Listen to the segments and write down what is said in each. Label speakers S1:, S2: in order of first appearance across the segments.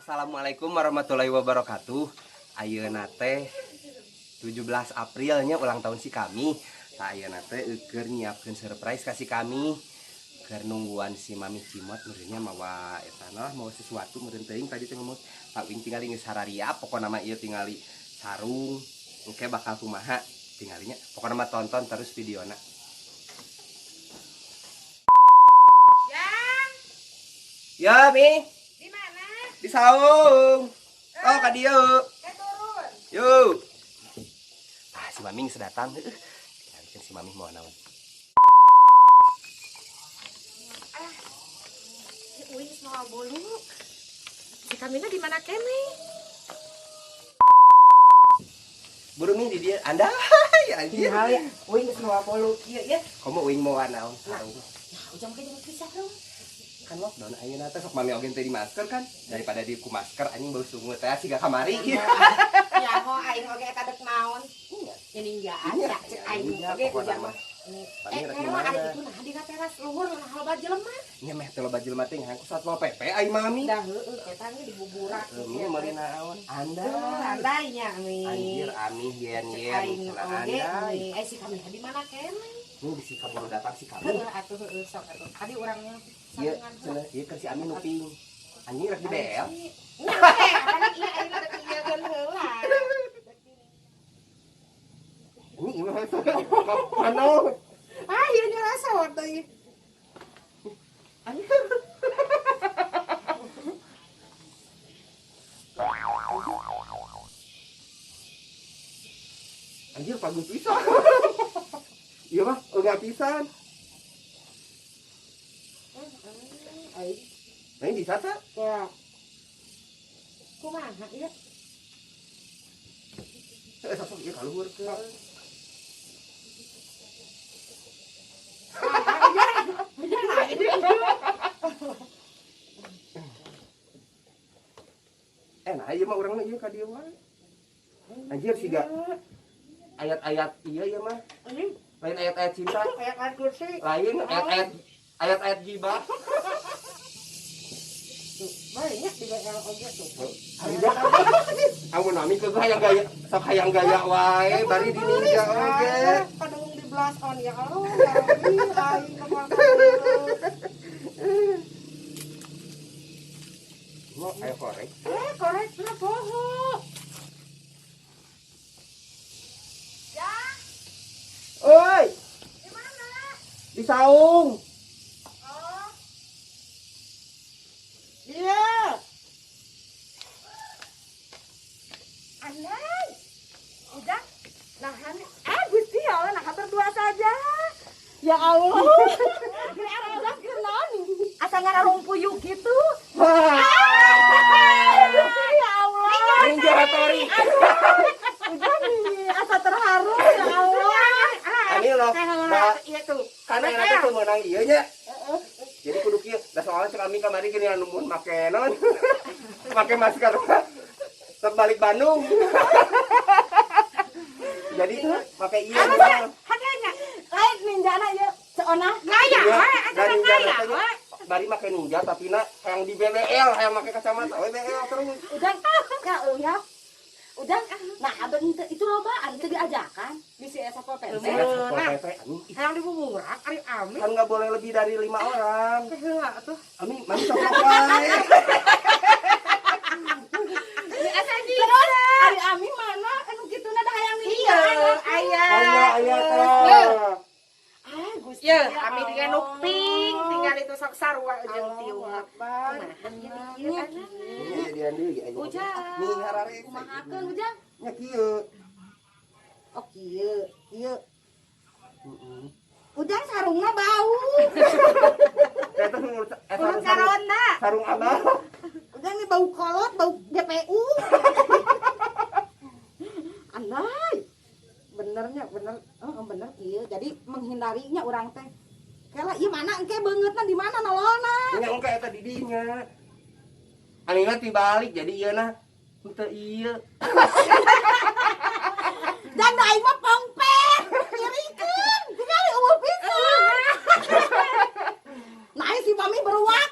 S1: Assalamualaikum warahmatullahi wabarakatuh. Ayeuna teh 17 Aprilnya ulang tahun si kami. Tah, ayeuna teh keur nyiapkeun surprise ka si kami. Keur nungguan si Mami Cimot meureunnya mawa eta nah mau sesuatu meureun teuing tadi teh ngomong. Pak Wing tingali geus hararia, pokona mah ieu tingali sarung. Engke bakal kumaha tingalinya. Pokona mah tonton terus videona.
S2: Yang
S1: Ya, Mi.
S2: di mana?
S1: Di saung. Oh, ka dieu.
S2: Saya turun.
S1: Yuk. Ah, si Mami geus datang. Heuh. Tinggalikeun si Mami mau naon.
S2: Ah, si Uing geus mawa bolu. Si Kamina di mana kene?
S1: Buru Mi di dieu. Anda, anjir.
S2: Tinggal ya, Uing geus mawa bolu kieu ya.
S1: Komo uing mawa naon sarung.
S2: Nah, ujang ke jeung pisah dong.
S1: Kan lockdown ayeuna teh sok Mami oge teh di masker kan. Daripada di ku masker anjing bau sungut teh siga kamari.
S2: Ya ho aing oge eta dek naon?
S1: Iya.
S2: Ninjaan
S1: Iya,
S2: ya cek aing
S1: iya,
S2: oge
S1: pokona
S2: ujang
S1: mah.
S2: mah.
S1: Mami
S2: Eh,
S1: rek
S2: kela
S1: di mana?
S2: ari itu nah di teras luhur nah loba jelema.
S1: Nya meh teh loba jelema teh hayang ku Satpol PP ai Mami.
S2: Dah heueuh eta ge dibuburak.
S1: Heuh, Mi meuli naon? Anda.
S2: Andai nya Mi.
S1: Anjir ami yen
S2: Cek
S1: yen
S2: aing
S1: cenah
S2: oge
S1: andai.
S2: Mi. Eh si Kamina di mana kene?
S1: Nu bisi kaburu datang si kami.
S2: Heueuh atuh heueuh sok atuh. Tadi urangnya
S1: Ieu
S2: sarungan
S1: cenah ieu keur si Ami nu ping. Anjing rek di BL.
S2: Nya teh, apalagi ieu ayeuna rek ieukeun heula.
S1: Ini gimana tuh? Mana?
S2: Ah, ieu nyerasa waktu ieu.
S1: Anjir. Anjir bagus pisan. Iya mah, enggak pisan.
S2: Aing
S1: Nah, ini bisa teh?
S2: ya. Kumaha ieu?
S1: Eh, sok ieu kaluhur ke. Eh, nah ieu mah urang mah ieu ka dieu wae. Anjir siga ayat-ayat iya ieu mah.
S2: Anjing,
S1: Lain ayat-ayat cinta,
S2: kayak kan kursi.
S1: lain ayat-ayat ayat-ayat gibah.
S2: Banyak di BL oge tuh.
S1: Anjir. Amun nami ke hayang gaya, sok hayang gaya wae bari di ninja oge.
S2: Padung di blast on ya Allah, ya Rabbi, aing kemana?
S1: Mau ayo korek.
S2: Eh, korek lah poho. Ya,
S1: Oi,
S2: di mana?
S1: di saung.
S2: Oh. Iya. Anai. Udah. Nah, Gusti ya Allah, nah berdua saja. Ya Allah. Geus areulah keur naon? Asa ngararungpuyuk gitu.
S1: Wah.
S2: Gusti ya Allah.
S1: Ninja Hattori.
S2: Udah nih, asa terharu ya Allah.
S1: Ini loh, Mbak.
S2: Iya tuh.
S1: Kan enak teh teu meunang ieu nya. Jadi kudu kieu. Da soalnya cek ami kamari gini anu mun make naon? Make masker. Sok balik Bandung. Jadi make ieu mah.
S2: Hakanya lain ninjana ieu ceona. Gaya
S1: Iya,
S2: we,
S1: da
S2: asa
S1: ninja
S2: gaya
S1: teh
S2: we.
S1: Bari make ninja tapi na hayang di BBL, hayang make kacamata we BBL terus.
S3: Ujang, ya ya. Ujang, nah aben teu itu lobaan teu diajakan.
S2: Bisi esa Satpol PP.
S1: Saya Satpol PP, anjing. Ih,
S2: Hayang dibuburak ari ami.
S1: Kan nggak boleh lebih dari 5 orang.
S2: Teh heula atuh.
S1: Ami, mami sok wae.
S2: Asa di.
S3: Terus ari ami mana anu kituna da hayang
S2: Iya, aya.
S1: Aya aya tah.
S3: Ah, Gusti.
S2: Ya, ami dengan nu pink tinggal itu sok sarua jeung tiung.
S3: Akbar.
S2: Iya,
S1: Ini jadian deui ge.
S3: Ujang.
S1: Nih harare.
S3: Kumahakeun Ujang?
S1: Nya kieu.
S3: Oh kieu, kieu.
S1: Heeh.
S3: Ujang sarungna bau.
S1: Eta
S2: Urut
S1: sarung
S2: karonda.
S1: sarung abah.
S3: Ujang ini bau kolot, bau DPU. Andai. Benernya, bener, oh, bener kieu. Jadi menghindarinya urang teh. Kela ieu mana engke beungeutna di mana nololna?
S1: Nya engke eta di dinya. Ani mah tibalik jadi ieu na henteu ieu.
S3: Dan da aing mah pongpet. Nyerikeun, tingali eueuh pisan. Nah, si mami beruak.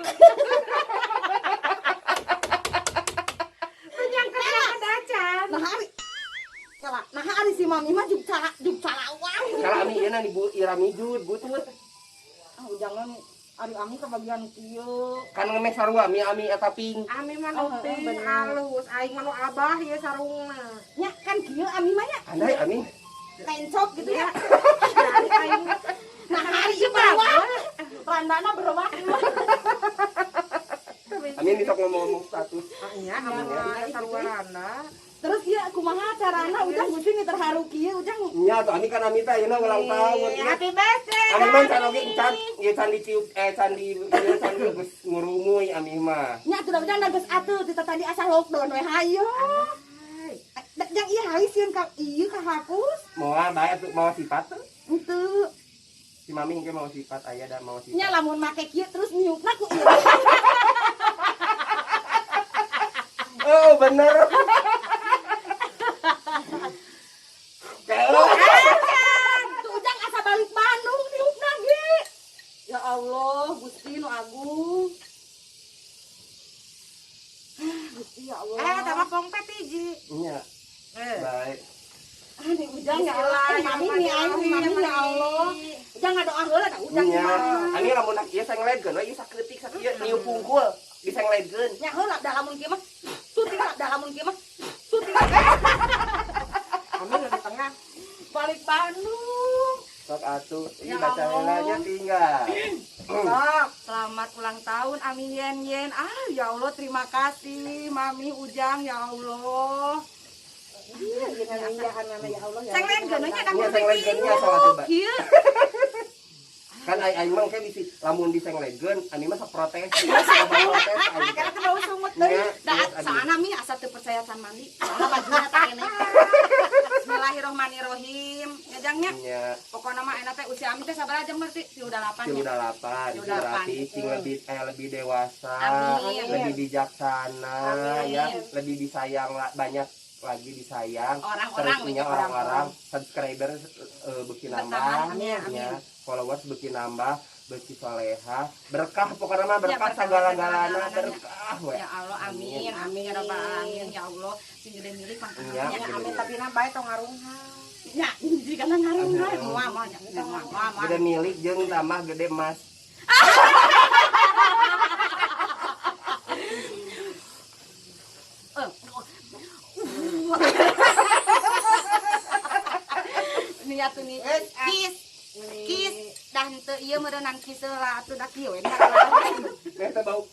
S1: Ayeuna di Bu Ira Mijud butut.
S3: Ah ujang ari Ami kebagian kieu.
S1: Kan ngemeh sarua mi Ami eta ping.
S4: Ami mah nu ping halus, aing mah nu abah ieu sarungna.
S3: Nya kan kieu Ami mah nya.
S1: Andai Ami
S3: Tencok gitu ya.
S2: Nah, hari ieu berwak. Randana berwak.
S1: Ami ini sok ngomong-ngomong status.
S4: Ah nya Ami mah sarua randa.
S3: Terus ieu kumaha carana Ujang Gusti nih terharu kieu Ujang.
S1: Nya tuh Ami kan Ami teh ayeuna ulang tahun.
S4: Happy birthday.
S1: Ami mah can oge can ieu can diciup can di ieu can geus ngurumuy Ami mah.
S3: Nya atuh da Ujang da geus atuh ti tadi asa lockdown we hayo. Jang ieu halis sieun ka ieu kahapus.
S1: Moal bae atuh mawa sifat tuh.
S3: Henteu.
S1: Si Mami engke mawa sifat aya da mawa sifat.
S3: Nya lamun make kieu terus niupna ku ieu.
S1: Oh bener.
S3: Tuh Ujang asa balik Bandung niupna ge. Ya Allah, Gusti nu agung. Gusti ya Allah.
S4: Tama pongpet hiji.
S1: Nya. Baik.
S3: Ah nih Ujang ya Allah, mami nih aing mami ya Allah. Ujang ngadoa heula da Ujang
S1: Nya.
S3: mah.
S1: Ami lamun ieu sengledkeun we ieu saketik sakieu niup pungkul disengledkeun.
S3: Nya heula da lamun kieu mah. Suti da lamun kieu mah. Suti.
S4: Ami nu di tengah.
S3: Balik Bandung.
S1: Sok atuh, ieu baca heula nya tinggal.
S4: Sok, selamat ulang tahun Ami Yen Yen. Ah, ya Allah terima kasih Mami Ujang ya Allah.
S3: Iya, ya Allah ya.
S4: Sengledkeun nya da
S1: Nya sengledkeun nya sok atuh, Mbak.
S4: Kieu.
S1: Kan aing mah kayak bisi lamun disengledkeun Ami mah sok protes. Loba protes aing.
S4: Karena teu bau sungut deui.
S3: Da soalna mi asa teu percaya can mandi. Soalna bajuna teh kene.
S4: Bismillahirrohmanirrohim. Ya Jang nya.
S1: Nya.
S4: Pokona mah enak teh usia Ami teh sabaraha jam berarti? 38 nya.
S1: 38. Berarti sing lebih lebih dewasa,
S4: Amin.
S1: lebih bijaksana
S4: Amin.
S1: ya, lebih disayang banyak lagi disayang.
S4: Orang-orang
S1: terus punya orang-orang subscriber beuki nambah, ya, followers beuki nambah, beuki soleha, berkah pokoknya mah berkah
S4: Ya,
S1: sagala-galana berkah we.
S4: Ya Allah, amin, amin ya rabbal alamin ya Allah. Sing gede milik mangkana.
S1: Ya,
S4: Ya amin tapi na bae tong ngarungha.
S3: Ya, jadi kana ngarungha.
S4: Moal moal nya, moal moal.
S1: Gede milik jeung tambah gede emas.
S4: Nih atuh nih kis kis dah henteu ieu meureunnan kis heula atuh da kieu we.
S1: Meh teh bau.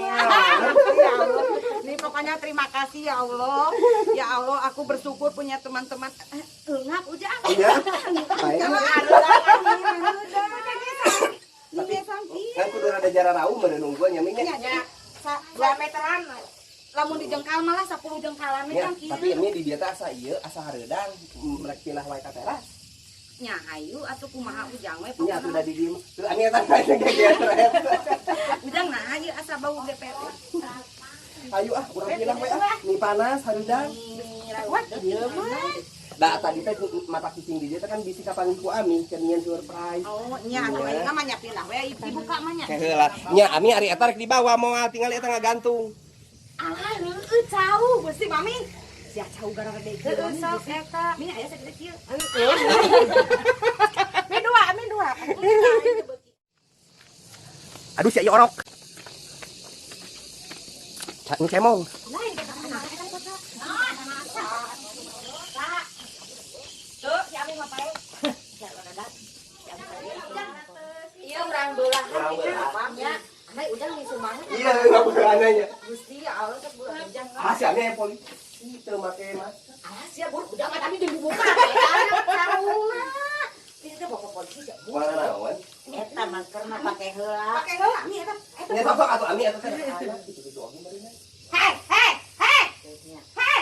S4: Ya Allah. Nih pokoknya terima kasih ya Allah. Ya Allah, aku bersyukur punya teman-teman.
S3: Eungap Ujang.
S1: Iya. Baik.
S3: Tapi
S1: kan kudu rada jararau meureun nungguan nya mi nya.
S3: nya
S4: 2 meteran.
S3: Lamun di jengkal malah 10 jengkalan
S1: Ya,
S3: kan kieu.
S1: tapi ini di dieu teh asa ieu asa hareudang merek pindah wae ka teras.
S4: Nya hayu atuh kumaha Ujang we
S1: Nya atuh
S4: pokona.
S1: da di dieu mah. Tuh ani eta geger.
S4: Ujang nah ieu asa bau GPU.
S1: Hayu ah urang pindah we ah. Ni panas hareudang.
S4: Wah, ieu mah.
S1: Da tadi teh mata kucing di dieu teh kan bisi kapanggih ku Ami keur nyieun surprise.
S4: Oh, nya atuh ayeuna mah nya pindah we dibuka mah nya.
S1: Ke heula. Nya Ami ari eta rek dibawa moal tinggal eta ngagantung.
S3: Alah heueuh cau Gusti Mami. Sia cau gara-gara kieu.
S4: Heueuh sok eta.
S3: Mi aya sagede kieu.
S4: Mi dua, mi dua.
S1: Aduh si orok. Cak cemong.
S3: Tuh, si Ami mah pae. Ieu urang beulah.
S1: Urang beulah.
S3: Nya. Andai Ujang nih sumbangan.
S1: Iya, enggak berananya.
S3: Gusti ya Allah sok bulan Ujang.
S1: Ah, si Ami yang polisi teu make masker.
S3: Alah sia bur Ujang mah tadi jeung dibuka. Sarungna. Ieu teh bapak polisi sia.
S1: Mana naon?
S2: Eta maskerna pake heula.
S3: Pake heula Mi eta.
S1: Nya sok sok atuh Ami eta teh. Gitu-gitu oge meureun.
S3: Hei, hei, hei. Hei.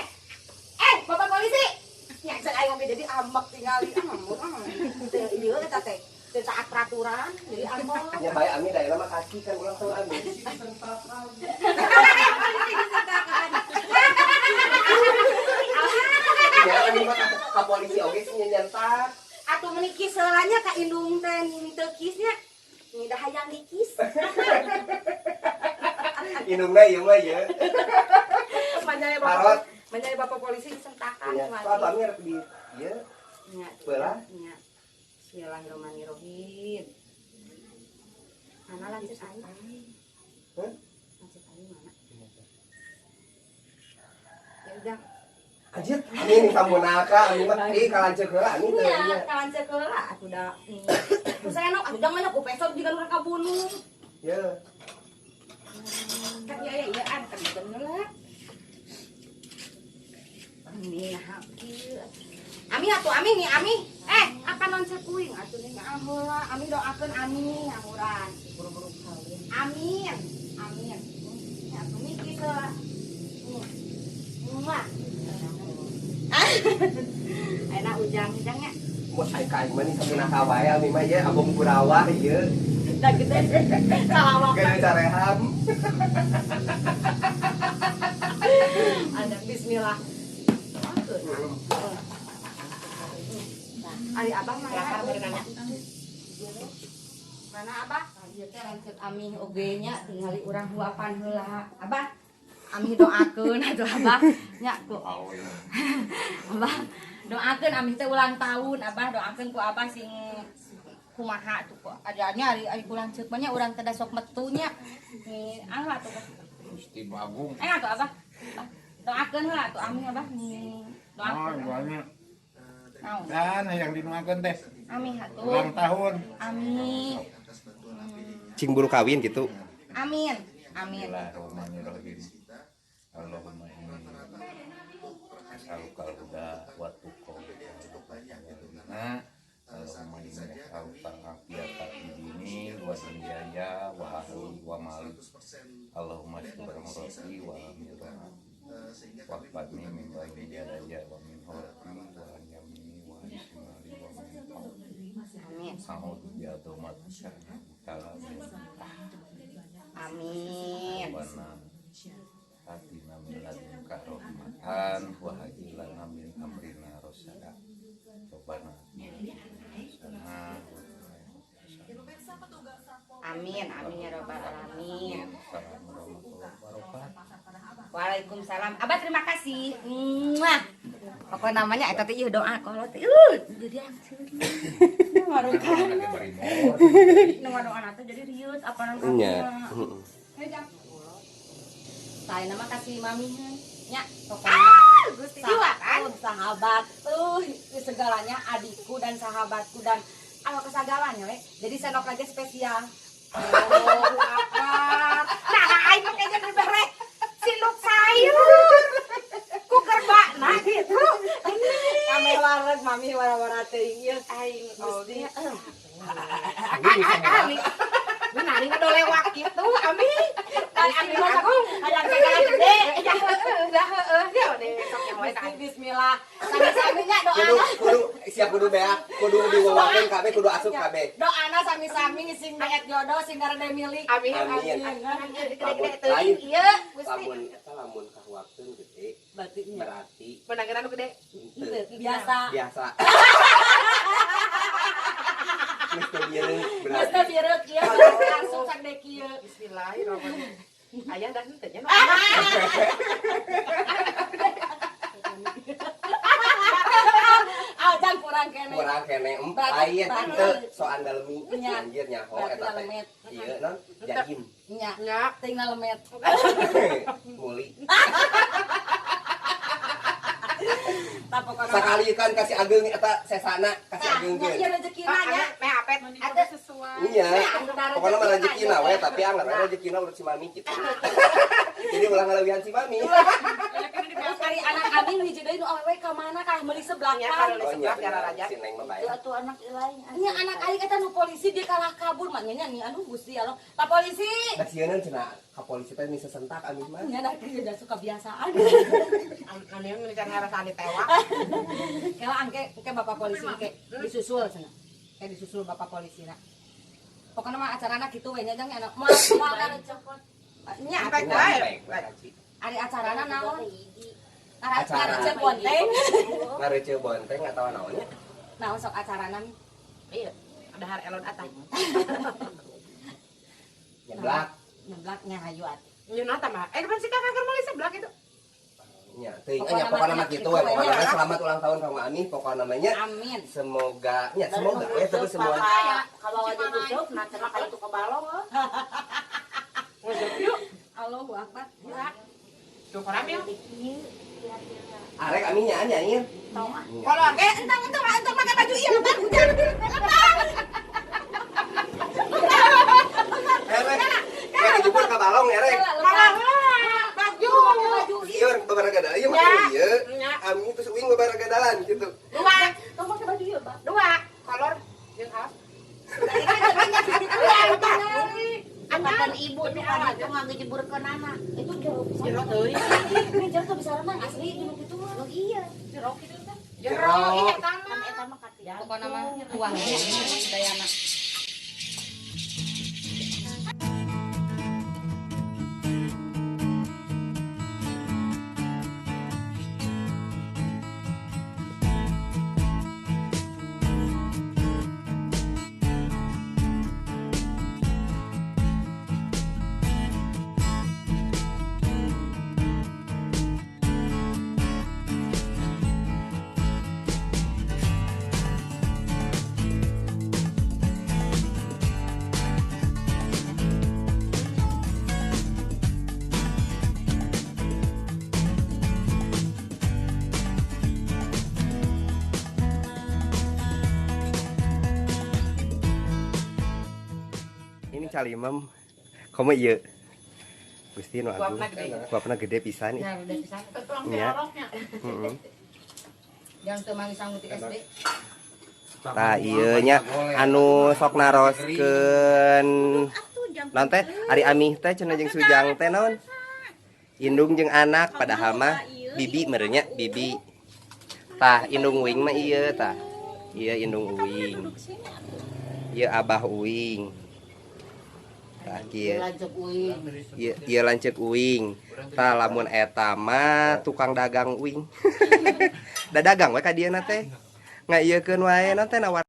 S3: Eh, bapak polisi. Nya cek aing oge jadi ambek tingali. Ambek. Teu ieu eta teh. Teu taat peraturan jadi ambek.
S1: Nya bae Ami da mah kaki kan ulang tahun Ami. Ya Ami mah ka polisi oge sih nyentak.
S3: Atuh meuni kis heula nya ka indung teh teu kisnya. Ni dah hayang dikis.
S1: Indungna ieu mah ieu.
S4: Manjaya
S1: Parot.
S4: bapak, manjaya bapak polisi disentakan.
S1: Nya, sok atuh Ami rek di ieu.
S3: Nya.
S1: Belah.
S3: Nya. Bismillahirrahmanirrahim. Mana lanceuk aing?
S1: Hah?
S3: Lanceuk aing mana? Ya udah.
S1: Anjir, ini samunaka, ini mah ih kalanceuk heula ani teh
S3: Nya,
S1: nya.
S3: kalanceuk heula atuh da. Ku senok atuh jangan ku pesok jiga nu kabunuh.
S1: Ya.
S4: Kan ya ya ya an kan heula.
S3: Ini nah kieu. Ami atuh ami nih ami. Apa non sekuing atuh nih heula. Ami doakeun ami ngamuran.
S4: Buru-buru kawin.
S3: Amin. Amin. Ya atuh mikir heula. Muah. Enak ujang-ujangnya.
S1: Mun ai ka aing mah nih samunaka wae ami mah ye abong kurawah ieu.
S3: Da gede. Salawak.
S1: Gede careham.
S3: Ada bismillah. Ari abah mana? Mana abah? Ieu teh lanceuk ami oge nya tingali urang huapan heula. Abah, ami doakeun atuh abah nya ku. Abah doakeun ami teh ulang tahun, abah doakeun ku abah sing kumaha atuh ku. Adanya ari ari ku lanceuk mah nya urang teh da sok metu nya. Nih anu atuh.
S5: Gusti Agung.
S3: Atuh abah. Doakeun heula atuh ami abah nih. Doakeun.
S5: Oh, dan yang dinuangkeun teh.
S3: Ami atuh.
S5: Ulang tahun.
S3: Amin.
S1: Cing buru kawin gitu.
S3: Amin. Amin.
S5: Bismillahirrahmanirrahim. Allahumma inni as'aluka al-huda wa tuqa. Allahumma inni as'aluka al-afiyata fi dini wa dunyaya wa ahli wa mali. Allahumma shfir muradi wa amir wa fadni min baini yadayya wa min khalfi wa an yamini wa an shimali wa min fawqi.
S3: Amin.
S5: A'udzu bi azamatika ta'ala.
S3: Amin.
S5: Atina min ladunka rahmatan wa hayyi lana min amrina rasyada. Rabbana atina
S3: Amin, amin ya rabbal alamin.
S5: Assalamualaikum.
S3: Waalaikumsalam. Abah terima kasih. Muah. Pokoknya namanya eta teh ieu doa kalau teh jadi angseun. Ngarukan. Nu ngadoana teh jadi rieut apa nang
S1: Nya.
S3: Saya nama kasih mami nya pokoknya
S4: Gusti jiwa kan
S3: sahabat tuh segalanya adikku dan sahabatku dan anu kesagalanya we. Jadi senok aja spesial.
S4: Allahu akbar. Nah, aing mah kayaknya dibere siluk sayur. Ku gerbakna gitu.
S3: Kame wareg mami wara-wara teuing ieu
S4: Aing
S3: Gusti.
S4: Ami. Nah, ini ngadolewak gitu, Ami. Ami agung.
S3: Hayang segala gede.
S4: Ya heeh, dah heeh. Ya deh, sok yang wae
S3: Gusti bismillah. Sami-sami nya doana.
S1: Kudu siap kudu beak, kudu diwawakeun kabeh, kudu asup kabeh.
S3: Doana sami-sami sing daek jodoh sing garede milik.
S4: Amin.
S1: Amin.
S4: Gede-gede teuing ieu, Gusti.
S1: Lamun eta lamun kahuapkeun gede
S3: Berarti
S1: berarti
S4: Menangan anu gede.
S3: biasa.
S1: Biasa. Geus teu bireuk
S3: Geus
S1: berarti.
S3: teu bireuk ieu langsung sagede kieu.
S4: Bismillahirrahmanirrahim. Ayah dah henteu nya.
S3: Ajan kurang kene.
S1: Kurang kene lain teu soal dalemi anjir nyaho eta teh. Ieu non jaim.
S3: Nya. Tinggal lemet.
S1: Muli.
S3: Tapokona.
S1: Sakali kan kasih ageung eta sesana kasih ageung
S3: Nya ieu rezekina nya.
S4: Meh apet
S3: Ada
S4: sesuai.
S1: Iya. Pokoknya mah rezekina we tapi anggar we rezekina urut si mami gitu. Jadi ulah ngaleuwihan si mami.
S3: Terus kali anak abi hiji deui nu awewe ka mana kah meuli sebelah
S4: Nya
S3: kan.
S4: kalau sebelah cara raja.
S1: Si Neng mah bae.
S2: Atuh anak lain.
S3: Nya anak aing eta nu polisi dia kalah kabur mah nya nya aduh Gusti Allah. Pak polisi.
S1: Da sieun cenah ka polisi teh bisa sentak ami mah.
S3: Nya da geus suka biasaan.
S4: Anu yang mencari ngarasaan ditewak.
S3: Kela angke engke bapak polisi engke disusul cenah. Engke disusul bapak polisi na. Pokoknya mah acarana kitu we nya jang anak moal moal kan nya
S4: Baik, baik.
S3: ari acarana naon?
S1: Acara.
S3: Ngarece bonteng.
S1: Ngarece bonteng atawa naon nya?
S3: Naon sok acarana?
S4: Iya, dahar elon atah.
S1: Nyeblak.
S3: Nyeblak nya hayu atuh.
S4: Nyeuna tah mah. Depan si kakak keur meuli seblak itu.
S1: Nya, teuing nya pokona mah kitu we, pokona mah selamat ulang tahun kanggo Ami, pokona mah nya.
S3: Amin.
S1: Semoga nya semoga we terus semua.
S6: Kalau aja tutup, nah cenah ka itu ke balong.
S4: Allahu Akbar.
S6: Tuh koram ya.
S1: Arek Ami nya nyair.
S4: Kalau entang entang entang pakai baju ieu lebar hujan.
S1: Erek. Ya dijemput ka balong erek.
S4: Baju.
S1: Ieu urang babaragadalan ieu mah ieu. Ami terus uing babaragadalan gitu.
S6: Dua.
S2: Tong pakai baju ieu, Bang.
S6: Dua. Kolor jeung kaos.
S3: Angkatan ibu tuh kan itu ngagejeburkeun anak. Itu jero pisan.
S6: Jero teuing.
S3: Ini jero tuh bisa renang asli di nu kitu mah. Iya.
S6: Jero kitu teh.
S1: Jero,
S6: iya eta
S3: Kan
S6: mah.
S3: eta mah katiga. Pokona mah uangnya dayana.
S1: Ini calimem. Komo ieu. Gusti nu agung.
S6: Kuapna gede.
S1: Kuapna gede pisan ih.
S3: Ya udah pisan.
S1: Nya. Heeh.
S3: Jangan teu manggis sanggup di SD.
S1: Tah ieu nya anu sok naroskeun naon teh ari Amih teh cenah jeung Sujang teh naon? Indung jeung anak padahal mah bibi meureun nya bibi. Tah indung uing mah ieu tah. Ieu indung uing. Ieu abah uing. Tah kieu.
S3: Lanceuk uing.
S1: Ieu ieu lanceuk uing. Tah lamun eta mah tukang dagang uing. Da dagang we ka dieu na teh. Ngaieukeun wae na teh nawar.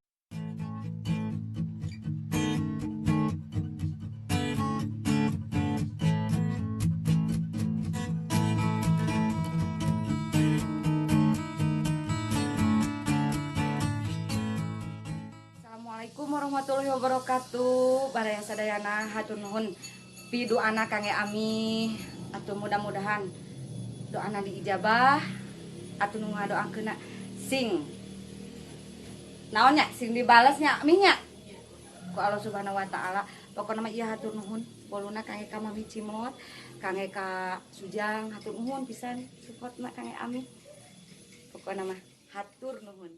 S4: Assalamualaikum warahmatullahi wabarakatuh. Baraya sadayana hatur nuhun piduana kangge Ami. Atuh mudah-mudahan doana diijabah. Atuh nu ngadoakeunna sing naon nya sing dibales nya Ami nya. Ku Allah Subhanahu wa taala. Pokona mah ieu hatur nuhun boluna kangge ka Mami Cimot, kangge ka Sujang, hatur nuhun pisan supportna kangge Ami. Pokona mah hatur nuhun.